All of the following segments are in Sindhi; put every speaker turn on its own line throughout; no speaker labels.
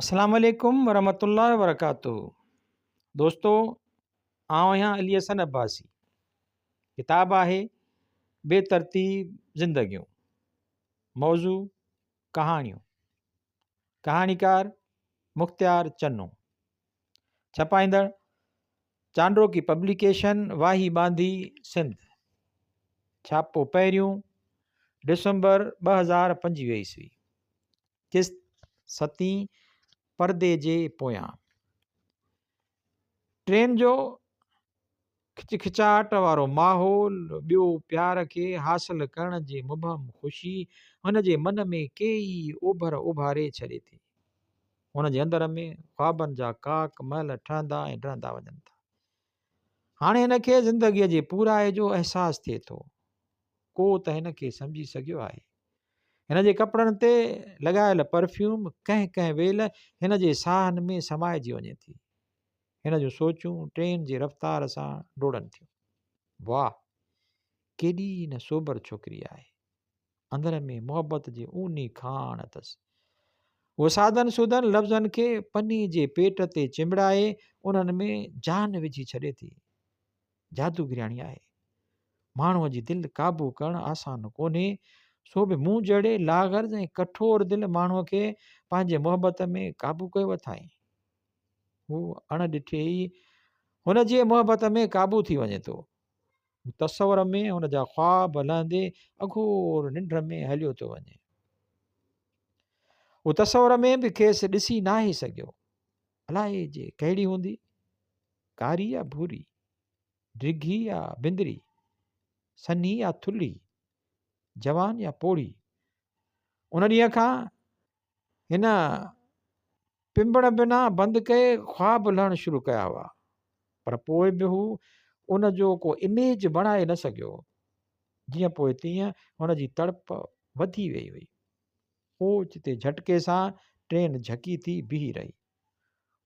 السلام عليڪم ورحمة الله وبرڪاته دوستو آئون آهيان علي حسن عباسي ڪتاب آهي بي ترتيب زندگيون موضوع ڪهاڻيون ڪهاڻيڪار مختيار چنو ڇپائيندڙ چانڊوڪي پبليڪيشن واهي ٻانڌي سنڌ ڇاپو پهريون ڊسمبر 2025 عيسوي قسط ستين پردي جي پويان ٽرين جو کچ کچاهٽ وارو ماحول، ٻيو پيار کي حاصل ڪرڻ جي مبهم خوشي هن جي من ۾ ڪيئي اوڀر اڀاري ڇڏي ٿي. هن جي اندر ۾ خوابن جا ڪاڪ محل ٺهندا ۽ ڊهندا وڃن ٿا. هاڻي هن کي زندگيء جي پورائي جو احساس ٿئي ٿو. ڪو ته هن کي سمجهي سگهيو آهي. هن جي ڪپڙن تي لڳايل پرفيوم ڪنهن ڪنهن ويل هن جي ساهن ۾ سمائجي وڃي ٿي. هن جون سوچون ٽرين جي رفتار سان ڊوڙن ٿيون. واهه! ڪيڏي نه سوبر ڇوڪري آهي. اندر ۾ محبت جي اونهي کاڻ اٿس. هوء سادن سودن لفظن کي پني جي پيٽ تي چنبڙائي انهن ۾ جان وجهي ڇڏي ٿي. جادوگرياڻي آهي. ماڻهوء جي دل قابو ڪرڻ آسان ڪونهي، سو به مون جهڙي لاغرض ۽ ڪٺور دل ماڻهوء کي پنهنجي محبت ۾ قابو ڪيو اٿائين. هو اڻ ڏٺي ئي هن جي محبت ۾ قابو ٿي وڃي ٿو. هو تصور ۾ هن جا خواب لهندي اگهور ننڊ ۾ هليو ٿو وڃي. هو تصور ۾ به کيس ڏسي ناهي سگهيو. الائي جي ڪهڙي هوندي؟ ڪاري يا ڀوري، ڊگهي يا بندري، سنهي يا ٿلهي، جوان يا پوڙهي. ان ڏينهن کان هن پنبڻ بنا بند ڪئي خواب لهڻ شروع ڪيا هئا، پر پوء به هو ان جو ڪو اميج بڻائي نه سگهيو. جيئن پوء تيئن هن جي تڙپ وڌي ويئي هئي. اوچتي جهٽڪي سان ٽرين جهڪي ٿي بيهي رهي.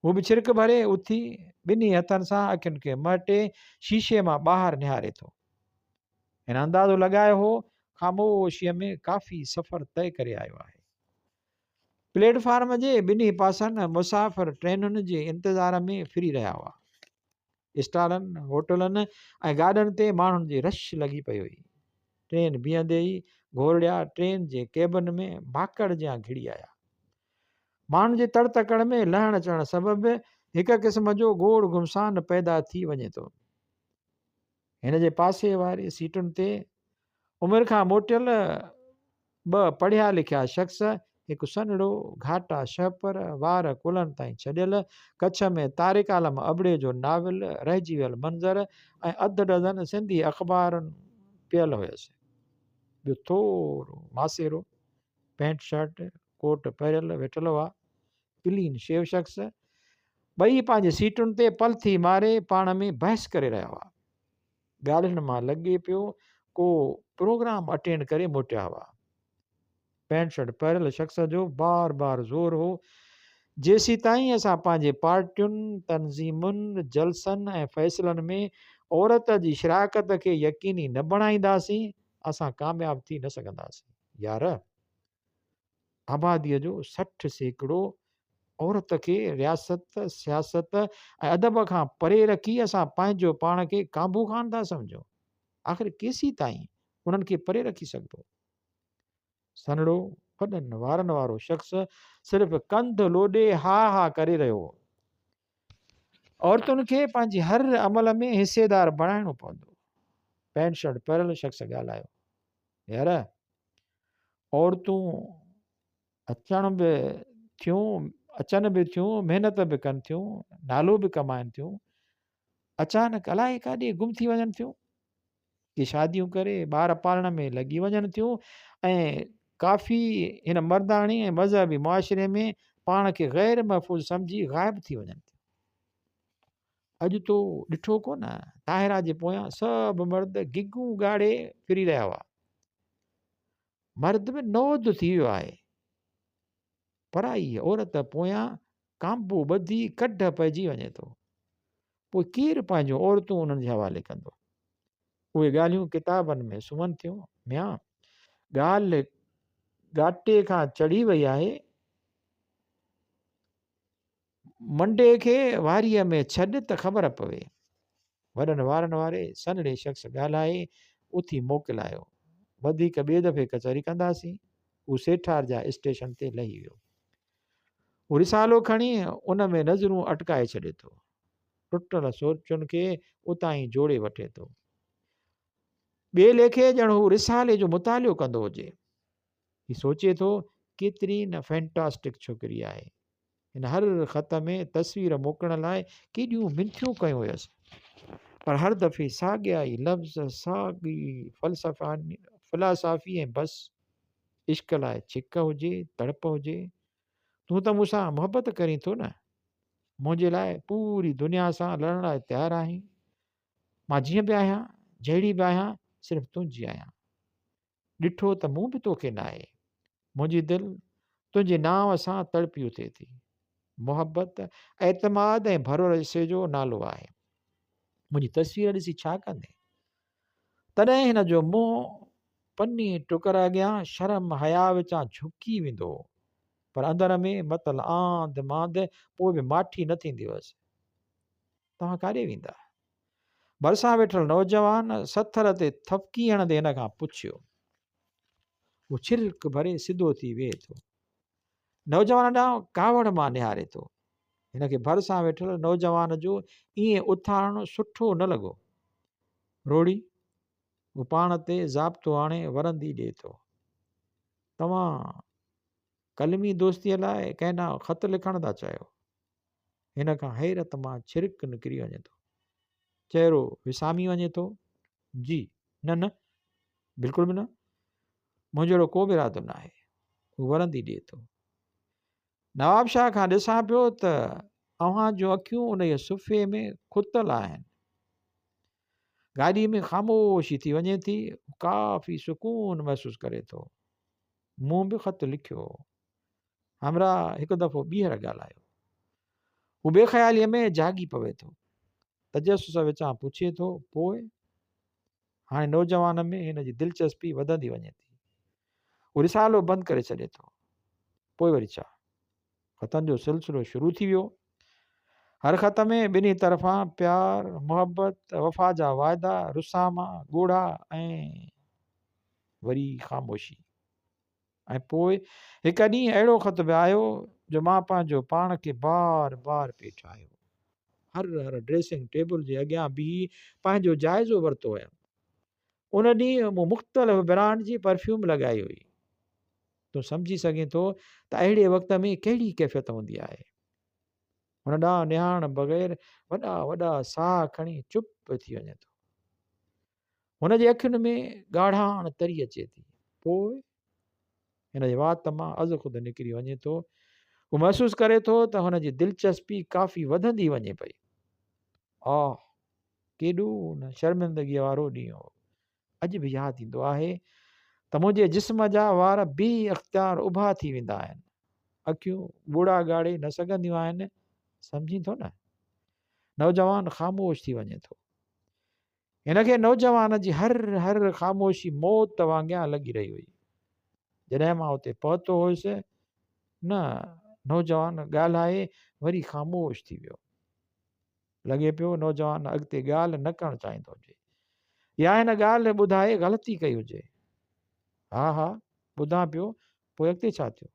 هو به ڇرڪ ڀري اٿي ٻنهي هٿن سان اکين کي مهٽي شيشي مان ٻاهر نهاري ٿو. هن اندازو لڳايو هو خاموشيء ۾ ڪافي سفر طئي ڪري آيو آهي. پليٽ فارم جي ٻنهي پاسن مسافر ٽرينن جي انتظار ۾ ڦري رهيا هئا. اسٽالن، هوٽلن ۽ گاڏن تي ماڻهن جي رش لڳي پئي هئي. ٽرين بيهندي ئي گهورڙيا ٽرين جي ڪيبن ۾ ماڪڙ جيان گهڙي آيا. ماڻهن جي تڙ تڪڙ ۾ لهڻ چڙهڻ سبب هڪ قسم جو گوڙ گهمسان پيدا ٿي وڃي ٿو. هن جي پاسي واري سيٽن تي عمر کان موٽيل ٻه پڙهيا لکيا شخص، هڪ سنهڙو، گهاٽا شهپر، وار ڪلهن تائين ڇڏيل، ڪڇ ۾ طارق عالم ابڙي جو ناول رهجي ويل منظر ۽ اڌ ڊزن سنڌي اخبارون پيل هيس. ٻيو ٿورو ماسيرو، پينٽ شرٽ، ڪوٽ پهريل ويٺل هئا. ڪلين شيو شخص ٻئي پنهنجي سيٽن تي پلٿي ماري پاڻ ۾ بحث ڪري رهيا هئا. ڳالهين مان لڳي پيو ڪو پروگرام اٽينڊ ڪري موٽيا هئا. پينٽ شرٽ پهريل شخص جو بار بار زور هو، جيسيتائين اسان پنهنجي پارٽين، تنظيمن، جلسن ۽ فيصلن ۾ عورت جي شراڪت کي يقيني نه بڻائينداسين، اسان ڪامياب ٿي نه سگهنداسين. يار! آباديء جو 60% عورت کي رياست، سياست ۽ ادب کان پري رکي اسان پنهنجو پاڻ کي ڪانڀو خان ٿا سمجهون. آخر ڪيسيتائين انهن کي پري رکي سگهبو؟ سنهڙو، وڏن وارن وارو شخص صرف ڪنڌ لوڏي ها ها ڪري رهيو هو. عورتن کي پنهنجي هر عمل ۾ حصيدار بڻائڻو پوندو. پينٽ شرٽ پهريل شخص ڳالهايو. يار! عورتون اچڻ به ٿيون، اچن به ٿيون، محنت به ڪن ٿيون، نالو به ڪمائن ٿيون، اچانڪ الائي ڪاڏي گم ٿي وڃن ٿيون. ڪي شاديون ڪري ٻار پالڻ ۾ لڳي وڃن ٿيون ۽ ڪافي هن مرداڻي ۽ مذهبي معاشري ۾ پاڻ کي غير محفوظ سمجهي غائب ٿي وڃن ٿيون. اڄ تو ڏٺو ڪونه طاهره جي پويان سڀ مرد گگون ڳاڙي ڦري رهيا هئا. مرد به نود ٿي ويو آهي. پرائي عورت پويان ڪانبو ٻڌي ڪڍ پئجي وڃي ٿو. پوء ڪير پنهنجون عورتون انهن جي حوالي ڪندو؟ اهي ڳالهيون ڪتابن ۾ سونهن ٿيون. ميان، ڳالهه ڳاٽي کان چڙهي وئي آهي. منڊي کي واريء ۾ ڇڏ ته خبر پوي. وڏن وارن واري سنهڙي شخص ڳالهائي اٿي موڪلايو. وڌيڪ ٻئي دفعي ڪچهري ڪنداسين. هو سيٺارجا اسٽيشن تي لهي ويو. هو رسالو کڻي ان ۾ نظرون اٽڪائي ڇڏي ٿو. ٽٽل سوچن کي اتان ئي جوڙي وٺي ٿو. ٻئي ليکي ڄڻ هو رسالي جو مطالعو ڪندو هجي. هي سوچي ٿو ڪيتري نه فينٽاسٽڪ ڇوڪري آهي. هن هر خط ۾ تصوير موڪلڻ لاء ڪيڏيون منٿيون ڪيون هيس. پر هر دفعي ساڳيا ئي لفظ، ساڳي فلاسافي ۽ بس. عشق لاء ڇڪ هجي، تڙپ هجي. تون ته مون سان محبت ڪرين ٿو نه؟ منهنجي لاء پوري دنيا سان لڙڻ لاء تيار آهين؟ مان جيئن به آهيان، جهڙي به آهيان، صرف تنهنجي آهيان. ڏٺو ته مون به توکي ناهي. منهنجي دل تنهنجي نانء سان تڙپي اٿي ٿي. محبت، اعتماد ۽ ڀروسي جو نالو آهي. منهنجي تصوير ڏسي ڇا ڪندين؟ تڏهن هن جو منهن پني ٽڪر اڳيان شرم حياء وچان جهڪي ويندو هو. پر اندر ۾ متل آنڌ مانڌ پوء به ماٺي نه ٿيندي هيس. توهان ڪاڏي ويندا؟ ڀرسان ويٺل نوجوان سٿر تي ٿڦڪي هڻندي هن کان پڇيو. هو ڇرڪ ڀري سڌو ٿي ويهي ٿو. نوجوان ڏانهن ڪاوڙ مان نهاري ٿو. هن کي ڀرسان ويٺل نوجوان جو ائين اٿارڻ سٺو نه لڳو. روڙي، هو پاڻ تي ضابطو آڻي ورندي ڏئي ٿو. توهان قلمي دوستيء لاء ڪنهن ڏانهن خط لکڻ ٿا چاهيو؟ هن کان حيرت مان ڇرڪ نڪري وڃي ٿو. چهرو وسامي وڃي ٿو. جي، نه نه، بلڪل به نه. منهنجو اهڙو ڪو به ارادو ناهي. هو ورندي ڏئي ٿو. نوابشاهه کان ڏسان پيو ته اوهان جون اکيون انهيء صفحي ۾ کتل آهن. گاڏيء ۾ خاموشي ٿي وڃي ٿي. هو ڪافي سڪون محسوس ڪري ٿو. مون به خط لکيو هو. همراهه هڪ دفعو ٻيهر ڳالهايو. هو بي خياليء ۾ جاڳي پوي ٿو. تجسس وچان پڇي ٿو، پوء؟ هاڻي نوجوان ۾ هن جي دلچسپي وڌندي وڃي ٿي. هو رسالو بند ڪري ڇڏي ٿو. پوء وري ڇا؟ خطن جو سلسلو شروع ٿي ويو. هر خط ۾ ٻنهي طرفان پيار، محبت، وفا جا واعدا، رساما، ڳوڙها ۽ وري خاموشي. ۽ پوء هڪ ڏينهن اهڙو خط به آيو جو مان پنهنجو پاڻ کي بار بار پئي ٺاهيو. هر هر ڊريسنگ ٽيبل جي اڳيان بيهي پنهنجو جائزو ورتو هيم. ان ڏينهن مون مختلف برانڊ جي پرفيوم لڳائي هئي. تون سمجهي سگهين ٿو ته اهڙي وقت ۾ ڪهڙي ڪيفيت هوندي آهي. هن ڏانهن نهارڻ بغير وڏا وڏا ساهه کڻي چپ ٿي وڃي ٿو. هن جي اکين ۾ ڳاڙهاڻ تري اچي ٿي. پوء هن جي وات مان از خود نڪري وڃي ٿو. هو محسوس ڪري ٿو ته هن جي دلچسپي ڪافي وڌندي وڃي پئي. آه! ڪيڏو نه شرمندگيء وارو ڏينهن هو. اڄ به ياد ايندو آهي ته منهنجي جسم جا وار بي اختيار اڀا ٿي ويندا آهن. اکيون ڳوڙها ڳاڙي نه سگهنديون آهن. سمجهين ٿو نه؟ نوجوان خاموش ٿي وڃي ٿو. هن کي نوجوان جي هر هر خاموشي موت وانگيان لڳي رهي هئي. جڏهن مان اتي پهتو هيس نه نوجوان ڳالهائي وري خاموش ٿي ويو. لڳي پيو نوجوان اڳتي ڳالهه نه ڪرڻ چاهيندو هجي يا هن ڳالهه ٻڌائي غلطي ڪئي هجي. ها ها ٻڌان پيو پوء اڳتي ڇا ٿيو؟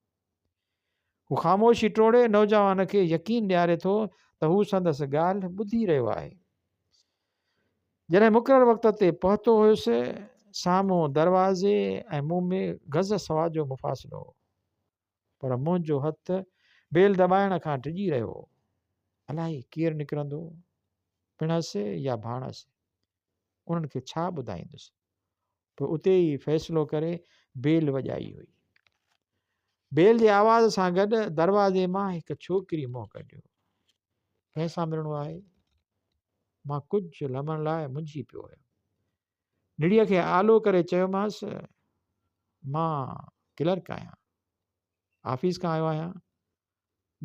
هو خاموشي ٽوڙي نوجوان کي يقين ڏياري ٿو ته هو سندس ڳالهه ٻڌي رهيو آهي. جڏهن مقرر وقت تي پهتو هيس، سامهون دروازي ۽ مون ۾ گز سوا جو مفاصلو هو. پر منهنجو هٿ بيل دٻائڻ کان ڊڄي رهيو هو. الائي ڪير نڪرندو، پڻهس يا ڀاڻس؟ انهن کي ڇا ٻڌائيندس؟ پوء اتي ئي فيصلو ڪري بيل وڄائي هئي. بيل جي آواز سان گڏ دروازي مان هڪ ڇوڪري منهن ڪڍيو. ڪنهن سان ملڻو آهي؟ مان ڪجهه لمحن لاء منجهي پيو هيم. نڙيء کي آلو ڪري چيومانس، مان ڪلرڪ آهيان. آفيس کان آيو آهيان.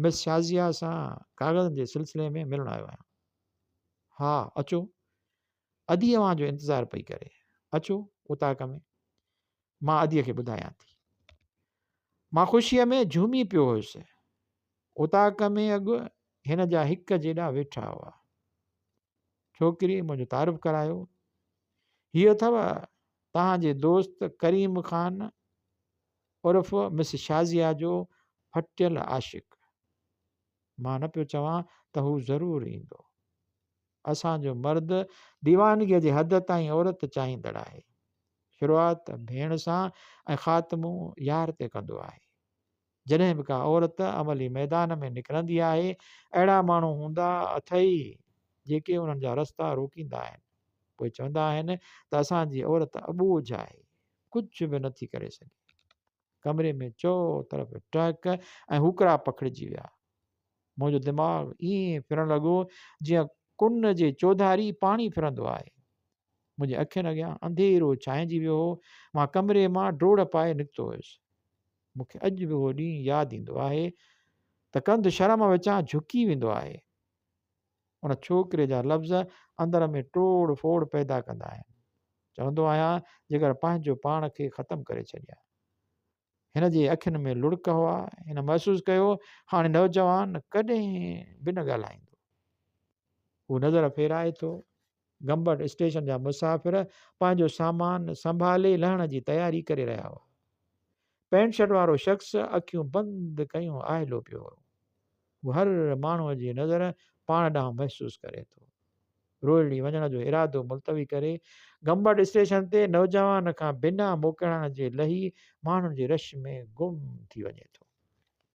مس شازيه سان ڪاغذن جي سلسلي ۾ ملڻ آيو آهيان. ها اچو. ادي اوهان جو انتظار پئي ڪري. اچو اوطاق ۾. مان اديء کي ٻڌايان ٿي. مان خوشيء ۾ جهومي پيو هيس. اوطاق ۾ اڳ هن جا هڪ جيڏا ويٺا هئا. ڇوڪري منهنجو تعارف ڪرايو. هي اٿو توهان جي دوست ڪريم خان عرف مس شازيه جو ڦٽيل عاشق. مان نه پيو چوان ته هو ضرور ايندو. اسان جو مرد ديوانگيء جي حد تائين عورت چاهيندڙ آهي. شروعات ڀيڻ سان ۽ خاتمو يار تي ڪندو آهي. جڏهن به ڪا عورت عملي ميدان ۾ نڪرندي آهي، اهڙا ماڻهو هوندا اٿئي جيڪي انهن جا رستا روڪيندا آهن. پوء چوندا آهن ته اسان جي عورت اٻوجهه آهي، ڪجهه به نٿي ڪري سگهي. ڪمري ۾ چؤطرف ٽهڪ ۽ هوڪرا پکڙجي ويا. منهنجو دماغ ائين ڦرڻ لڳو جيئن ڪن جي چوڌاري پاڻي ڦرندو آهي. منهنجي اکين اڳيان انڌيرو ڇانئجي ويو هو. مان ڪمري مان ڊوڙ پائي نڪتو هيس. مون کي اڄ به اهو ڏينهن ياد ايندو آهي ته ڪنڌ شرم وچان جهڪي ويندو آهي. ان ڇوڪري جا لفظ اندر ۾ ٽوڙ ڦوڙ پيدا ڪندا آهن. چوندو آهيان جيڪر پنهنجو پاڻ کي ختم ڪري ڇڏيان. هن جي اکين ۾ لڙڪ هئا. هن محسوس ڪيو هاڻي نوجوان ڪڏهن به نه ڳالهائيندو. هو نظر ڦيرائي ٿو. گمبٽ اسٽيشن جا مسافر پنهنجو سامان سنڀالي لهڻ جي تياري ڪري رهيا هئا. پينٽ شرٽ وارو شخص اکيون بند ڪيون آهلو پيو هو. هو هر ماڻهوء جي نظر پاڻ ڏانهن محسوس ڪري ٿو. روهڙي وڃڻ جو ارادو ملتوي ڪري گمبٽ اسٽيشن تي نوجوان کان بنا موڪلائڻ جي لهي ماڻهن جي رش ۾ گم ٿي وڃي ٿو.